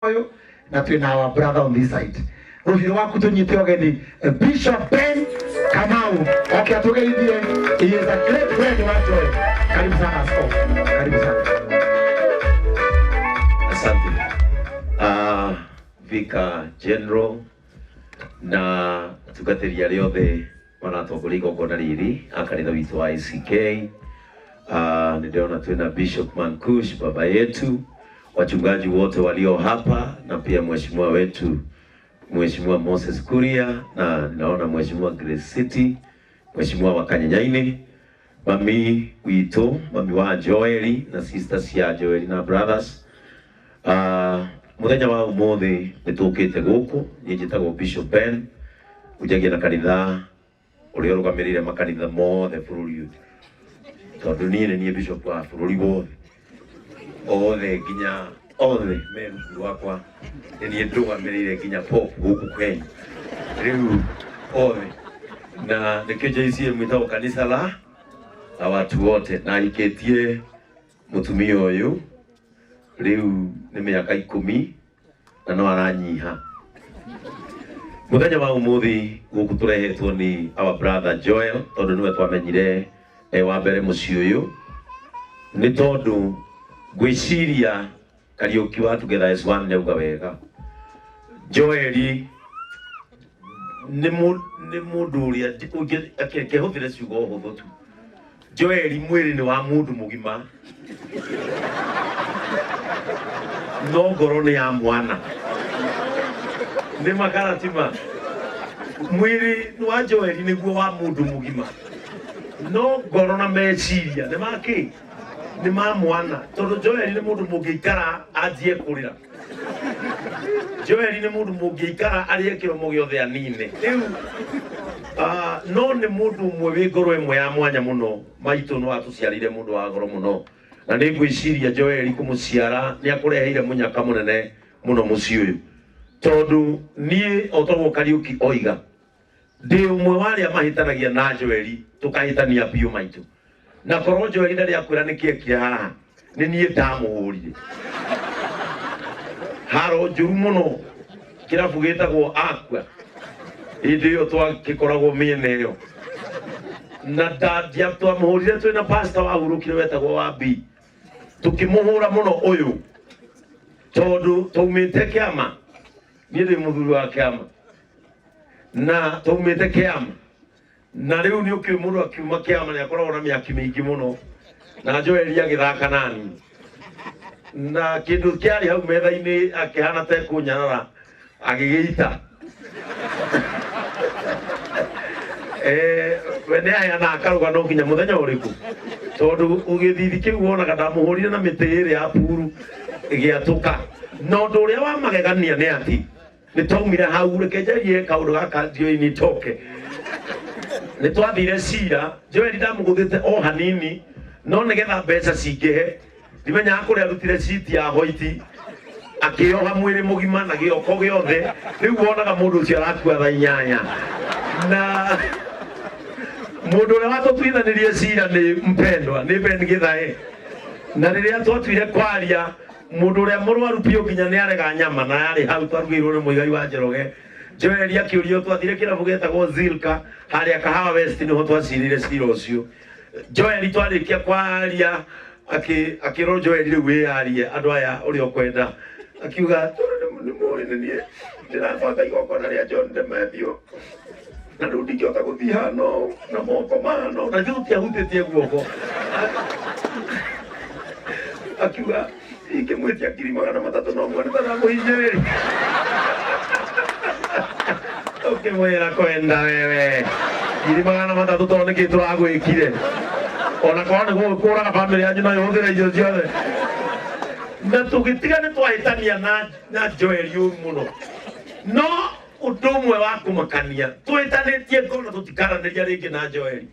Ũyũ na twĩna our brother on this side. Rũhiũ rwaku tũnyite ũgeni Bishop Ben Kamau oke atũgeithie. He is a great friend wa Joy. Karibu sana askofu, karibu sana. Asante. Vicar General na atungatĩri arĩa othe maratongoria igongona rĩrĩ a kanitha witũ wa ACK. Nĩ ndĩrona twĩna Bishop Mankush baba yetu, wachungaji wote walio hapa na pia mheshimiwa wetu Mheshimiwa Moses Kuria, na ninaona Mheshimiwa Grace City, Mheshimiwa wa Kanyenyaini, mami witũ, mami wa Joeli na sisters cia Joeli na brothers. Muthenya wa umuthi nĩ tũkĩte gũkũ. Niĩ njĩtagwo Bishop Ben, hunjagia na kanitha ũrĩa ũrũgamĩrĩire makanitha mothe bũrũri ũyũ, tondũ niĩ nĩ niĩ bishop wa bũrũri wothe, othe nginya othe me rungu rwakwa, nĩ niĩ ndũgamĩrĩire nginya Pope gũkũ Kenya rĩu othe, na nĩkĩo JCM ĩtagwo kanitha la watu wote. Na hikĩtie mũtumia ũyũ rĩu nĩ mĩaka 10 na no aranyiha. Muthenya wa umuthi guku turehetwo ni our brother Joel, tondu niwe twamenyire e wa mbere muciĩ ũyũ, nĩ tondũ ngwĩciria Kariũki wa Together as One nĩauga wega. Joeli nĩ mũndũ ũrĩa ũngĩhũthĩre ciugo hũthũ tu. Joeli mwĩrĩ nĩ wa mũndũ mũgima, no ngoro nĩ ya mwana. Nĩ makaratima mwĩrĩ wa Joeli nĩguo wa mũndũ mũgima, no ngoro na meciria nĩ makĩ nĩ ma mwana, tondũ Joeli nĩ mũndũ mũngĩikara anjie kũrĩra. Joeli nĩ mũndũ mũngĩikara arĩe kĩromo gĩothe anine rĩu. No nĩ mũndũ ũmwe wĩ ngoro ĩmwe ya mwanya mũno. Maitũ no atũciarire mũndũ wa goro mũno, na nĩ ngwĩciria Joeli kũmũciara nĩ akũreheire mũnyaka mũnene mũno mũciĩ ũyũ, tondũ niĩ o toguo Kariũki oiga, ndĩ ũmwe wa arĩa mahĩtanagia na Joeli, tũkahĩtania biũ maitũ, na korwo Joeli ndarĩ akwĩra nĩkĩ ekire haha, nĩ niĩ ndamũhũrire haro njũru mũno kĩrabu gĩtagwo Aqua hĩndĩ ĩyo twagĩkoragwo mĩena ĩyo, na twamũhũrire twĩna pastor wahurũkire wetagwo wa B, tũkĩmũhũra mũno ũyũ tondũ twaumĩte kĩama. Niĩ ndĩ mũthuri wa kĩama na twaumĩte kĩama, na rĩu nĩ ũkĩũĩ mũndũ akiuma kĩama nĩ akoragwo na mĩaki mĩingĩ mũno, na Joeli agĩthaka nani na kĩndũ kĩarĩ hau metha-inĩ akĩhana ta ekũnyarara agĩgĩita. We nĩ aheanaga karũgano nginya mũthenya ũrĩkũ, tondũ gĩthithi kĩu wonaga ndamũhũrire na mĩtĩ ĩrĩ ya puru ĩgĩatũka. Na ũndũ ũrĩa wa magegania nĩ atĩ nĩ twaumire hau. Reke njarie kaũndũ gaka ndiũĩ nitoke. Nĩ twathire cira, Joeli ndamũgũthĩte o hanini, no nĩgetha mbeca cingĩhe, ndimenyaga kũrĩa arutire citi ya hoiti, akĩoha mwĩrĩ mũgima na gĩoko gĩothe. Rĩu wonaga mũndũ ũcio arakua thaa 8, na mũndũ ũrĩa watũtuithanirie cira nĩ mpendwa nĩ Ben Githae. Na rĩrĩa twatuire kwaria, mũndũ ũrĩa mũrwaru biũ nginya nĩ arega nyama na yarĩ hau twarugĩirwo nĩ Mũigai wa Njoroge, Joeli akĩũrio. Twathire kĩrabu gĩetagwo Zilka harĩa Kahawa West, nĩho twacirire cira ũcio. Joeli twarĩkia kwaria, akĩrwo, "Joeli, rĩu wĩyarie andũ aya ũrĩa ũkwenda." Akiuga, "Tondũ nĩ mũĩ nĩ niĩ ndĩrabanga igongona rĩa John Demetrio, na rĩu ndingĩhota gũthiĩ hano na moko mahano na ithuĩ tũtiahutĩtie guoko." Akiuga, "Ingĩmwĩtia 300,000 no muone ta ndamũhinyĩrĩria." Ũkĩmwĩra, "Kwenda wewe 300,000 tondũ nĩkĩ tũragwĩkire? Ona korwo nĩ gũgĩkũraga bamĩrĩ yanyu no ĩhũthĩre irio ciothe." Na tũgĩtiga nĩ twahĩtania na Joeli ũru mũno, no ũndũ ũmwe wa kũmakania, twĩtanĩtie ngona tũtikaranĩria rĩngĩ na Joeli.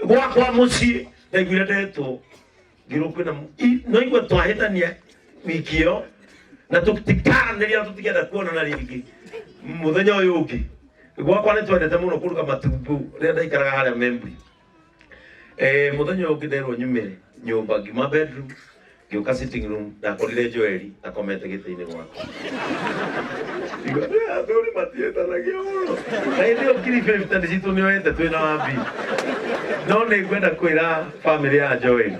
Gwakwa mũciĩ ndaiguire ndetwo ngĩrwo kwĩna no igua twahĩtania wiki ĩyo na tũtikaranĩria na tũtikenda kuonana rĩngĩ. Mũthenya ũyũ ũngĩ gwakwa nĩ twendete mũno kũruga matumbu rĩrĩa ndaikaraga harĩa Membri. Mũthenya ũyũ ũngĩ nderwo nyumĩre nyũmba, ngiuma bedroom. Ngĩũka sitting room ndakorire Joeli akomete gĩtĩ-inĩ gwakwa. Athuri matiĩtanagia mũno. Na hĩndĩ ĩyo 50,000 nĩ citũ nĩoete twĩna wambi. No nĩ ngwenda kwĩra family ya Joeli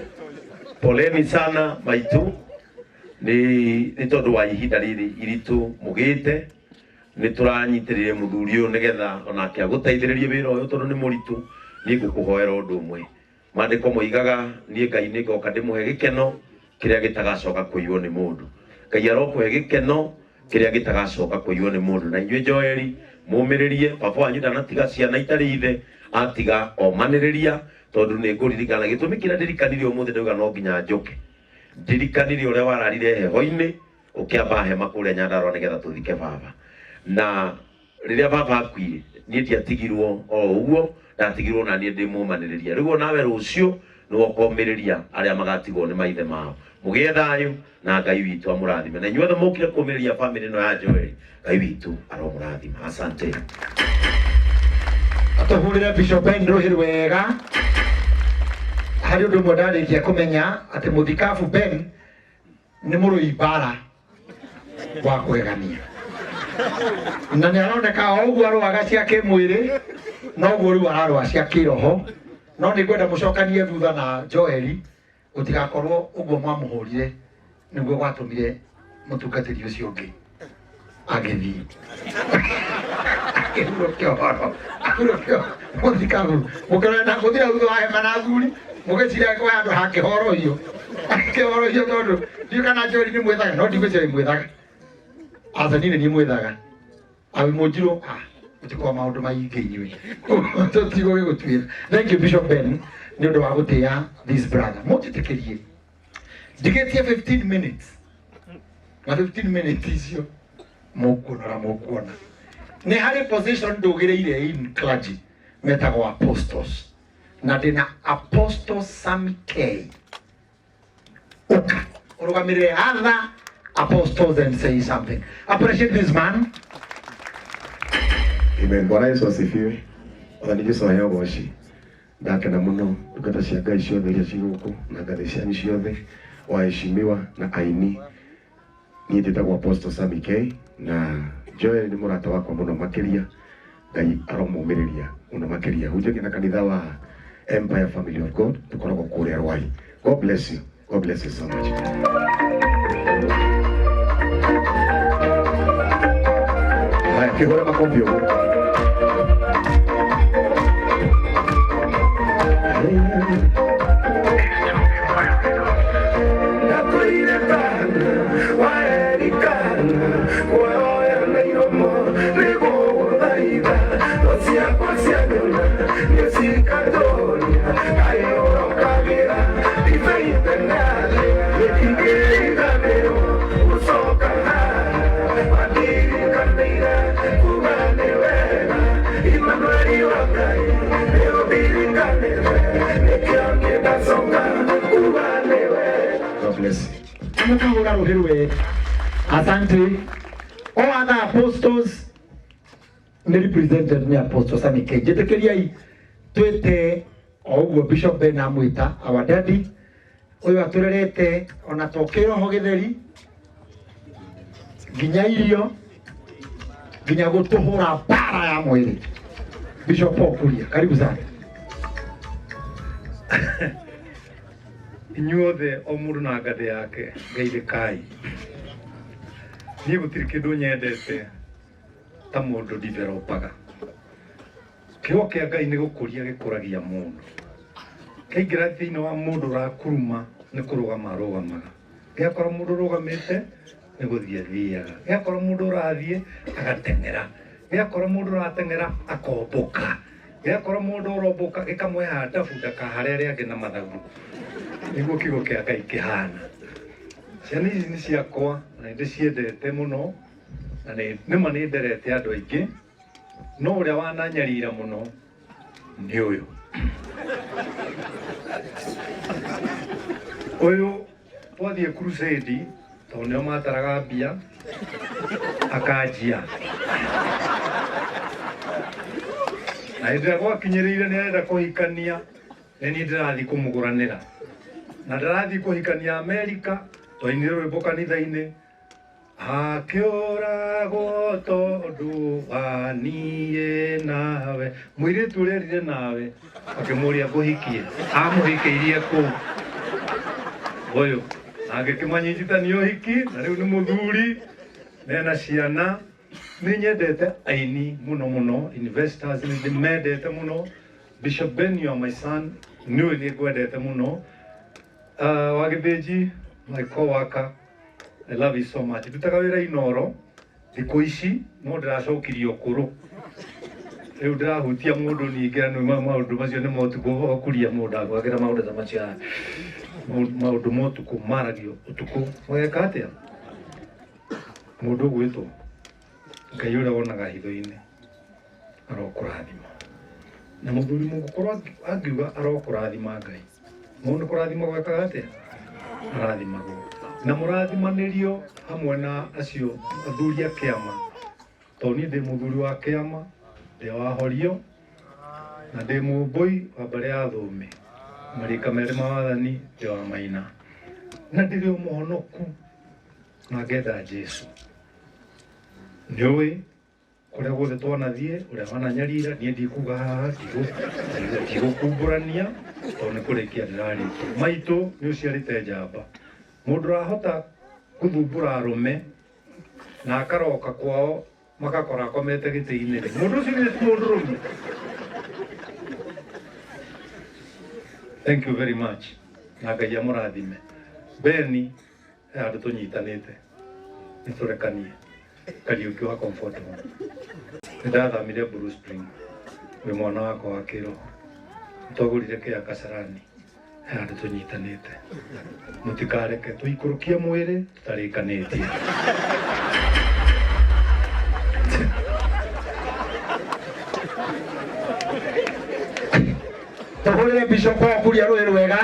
poleni sana maitu nĩ tondũ wa ihinda rĩrĩ iritũ mũgĩte. Nĩ tũranyitĩrĩire mũthuri ũyũ nĩgetha onake agũteithĩrĩrie wĩra ũyũ tondũ nĩ mũritũ. Niĩ ngũkũhoera ũndũ ũmwe. Maandĩko moigaga niĩ Ngai nĩ ngoka ndĩmũhe gĩkeno kĩrĩa gĩtagacoka kũiywo nĩ mũndũ. Ngai arokũhe gĩkeno kĩrĩa gĩtagacoka kũiywo nĩ mũndũ. Na inyuĩ Joeli mũmĩrĩrie, baba wanyu ndanatiga ciana itarĩ ithe, atiga omanĩrĩria tondũ nĩ ngũririkana gĩtũmi kĩrĩa ndirikanire ũmũthĩ ndauga no nginya njũke. Ndirikanire ũrĩa wararire heho-inĩ ũkĩamba hema kũrĩa Nyandarũa nĩgetha tũthike baba. Na rĩrĩa baba akuire niĩ ndiatigirwo o ũguo, ndatigirwo na niĩ ndĩ mũmanĩrĩria. Rĩu onawe rũciũ nĩwe ũkomĩrĩria arĩa magatigwo nĩ maithe mao. Mũgĩe thayũ na Ngai witũ amũrathime. Na inyuothe mũkire kũmĩrĩria family ĩno ya Joeli, Ngai witũ aromũrathima. Asante. Atũhũrĩre Bishop Ben rũhĩ rwega. Harĩ ũndũ ũmwe ndarĩkia kũmenya atĩ mũthikabu Ben nĩ mũrũi mbara wa kũgegania. Na nĩ aroneka o ũguo arũaga cia kĩmwĩrĩ noguo rĩu ararũa cia kĩroho. No nĩ ngwenda mũcokanie thutha na Joeli gũtigakorwo ũguo mwamũhũrire nĩguo gwatũmire mũtungatĩri ũcio ũngĩ agĩthiĩ. Akĩhurũkia ũhoro, akĩhurũkia mũthikabu. Mũkĩrora na gũthira thutha wa hema na athuri, mũgĩciria kwĩ handũ hakĩhorohio. Hakĩhorohio tondũ ndiũĩ kana Joeli nĩ mwĩthaga, no ndigwĩciria nĩ mwĩthaga. Aca niĩ nĩ niĩ mwĩthaga. Awe mũnjirũ, mũtikorwo maũndũ maingĩ inyuĩ. Tũtigũgĩgũtuĩra. Thank you Bishop Ben nĩ ũndũ wa gũtĩĩa this brother. Mũnjĩtĩkĩrie. Ndigĩtie 15 minutes. Na 15 minutes icio mũkuona ũrĩa mũkuona. Nĩ harĩ position ndũgĩrĩire in clergy metagwo apostles. Na ndĩna Apostle Sammy K. Ũka ũrũgamĩrĩre other apostles and say something. Appreciate this man. Amen. Bwana Yesu asifiwe. Mwathani Jesu aheo ũgoci. Ndakena mũno ndungata cia Ngai ciothe iria ci gũkũ na ngathĩ cianyu ciothe, waheshimiwa na aini. Niĩ njĩtagwo Apostle Sammy K na Joel nĩ mũrata wakwa mũno makĩria. Ngai aromũmĩrĩria mũno makĩria. Hunjagia na kanitha wa Empire Family of God, tũkoragwo kũrĩa Rwai. God bless you. God bless you so much. Haya, kĩhũre makobi ũguo. Ndakwĩire kana waerikana kuoya na iromo nĩgũgũthaitha thũ ciakwa cianyona nĩcikatũria kaĩ ũrokagĩra ndibei tene ingĩriganĩrwo gũcoka haha wandirikanĩire kuga nĩ wega Immanueli wa Ngai nĩũndirikanĩte nĩkĩo niĩ ndacoka kuga nĩ wega. God bless you. Mũkahũra rũhĩ rwega. Asante. All other apostles nĩ represented nĩ Apostle Sammy K. Njĩtĩkĩriai twĩte o ũguo Bishop Ben amwĩta our daddy ũyũ atũrerete ona to kĩroho gĩtheri nginya irio nginya gũtũhũra mbara ya mwĩrĩ. Bishop Paul Kuria, karibu sana. Inyuothe o mũndũ na ngathĩ yake ngeithĩkai. Niĩ gũtirĩ kĩndũ nyendete ta mũndũ developaga. Kiugo kĩa Ngai nĩ gũkũria gĩkũragia mũndũ. Kĩaingĩra thĩinĩ wa mũndũ ũrakuruma nĩ kũrũgama arũgamaga. Gĩakora mũndũ ũrũgamĩte nĩ gũthiĩ athiaga. Gĩakora mũndũ ũrathiĩ agateng'era. Gĩakora mũndũ ũrateng'era akombũka. Gĩakora mũndũ ũrombũka gĩkamũhe handabu ndakahare arĩa angĩ na mathagu. Nĩguo kiugo kĩa Ngai kĩhana. Ciana ici nĩ ciakwa na nĩ ndĩciendete mũno na nĩma nĩ nderete andũ aingĩ no ũrĩa wananyarira mũno nĩ ũyũ. Ũyũ twathiĩ crusade tondũ nĩo mataraga mbia akanjia. Na hĩndĩ ĩrĩa gwakinyĩrĩire nĩ arenda kũhikania nĩ niĩ ndĩrathiĩ kũmũgũranĩra. Na ndĩrathiĩ kũhikania Amerika, twainire rwĩmbo kanitha-inĩ, akĩũragwo tondũ wa niĩ nawe. Mũirĩtu ũrĩa erire nawe akĩmũria ngũhikie, amũhikĩirie kũu ũyũ agĩkĩmanyitithania ũhiki, na rĩu nĩ mũthuri mena ciana. Nĩ nyendete aini mũno mũno, investors nĩ ndĩmendete mũno. Bishop Ben, you are my son, nĩũĩ nĩ ngwendete mũno. Wagĩthĩnji, my co-worker, I love you so much. Ndutaga wĩra Inoro thikũ ici, no ndĩracokirie ũkũrũ rĩu ndĩrahutia mũndũ ningĩ na nĩ maũndũ macio nĩ motukũ okuria mũndũ agwakĩra maũndũ ta macio maũndũ ma ũtukũ maragio ũtukũ mageka atĩa mũndũ ũgwĩtwo Ngai ũrĩa wonaga hitho-inĩ arokũrathima na mũthuri mũgũkorwo angiuga arokũrathima Ngai mũndũ kũrathima gwekaga atĩa arathimagwo na mũrathimanĩrio hamwe na acio athuri a kĩama tondũ niĩ ndĩ mũthuri wa kĩama, ndĩ wa horio na ndĩ mũmbũi wa mbarĩ ya thũmĩ marika merĩ ma wathani ndĩ wa maina na ndĩrĩ o mũhonoku na ngenda Jesu. Nĩũĩ kũrĩa guothe twanathiĩ ũrĩa wananyarira niĩ ndikuga haha ndigũkumbũrania tondũ nĩ kũrĩkia ndĩrarĩkia. Maitũ nĩ ũciarĩte njamba, mũndũ ũrahota gũthumbũra arũme na akaroka kwao makakora akomete gĩtĩ-inĩ rĩ, mũndũ ũcio nĩ ti mũndũrũme. Thank you very much na Ngai amũrathime. Beni he handũ tũnyitanĩte nĩ tũrekanie Kariũki wa Comfort Home. Nĩ ndathamire Blue Spring wĩ mwana wakwa wa kĩroho, nĩtwagũrire kĩa Kasarani, he handũ tũnyitanĩte, mũtikareke tũikũrũkie mwĩrĩ tũtarĩkanĩtie. Tũhũrĩre Bishop wa Kuria rũĩ rwega.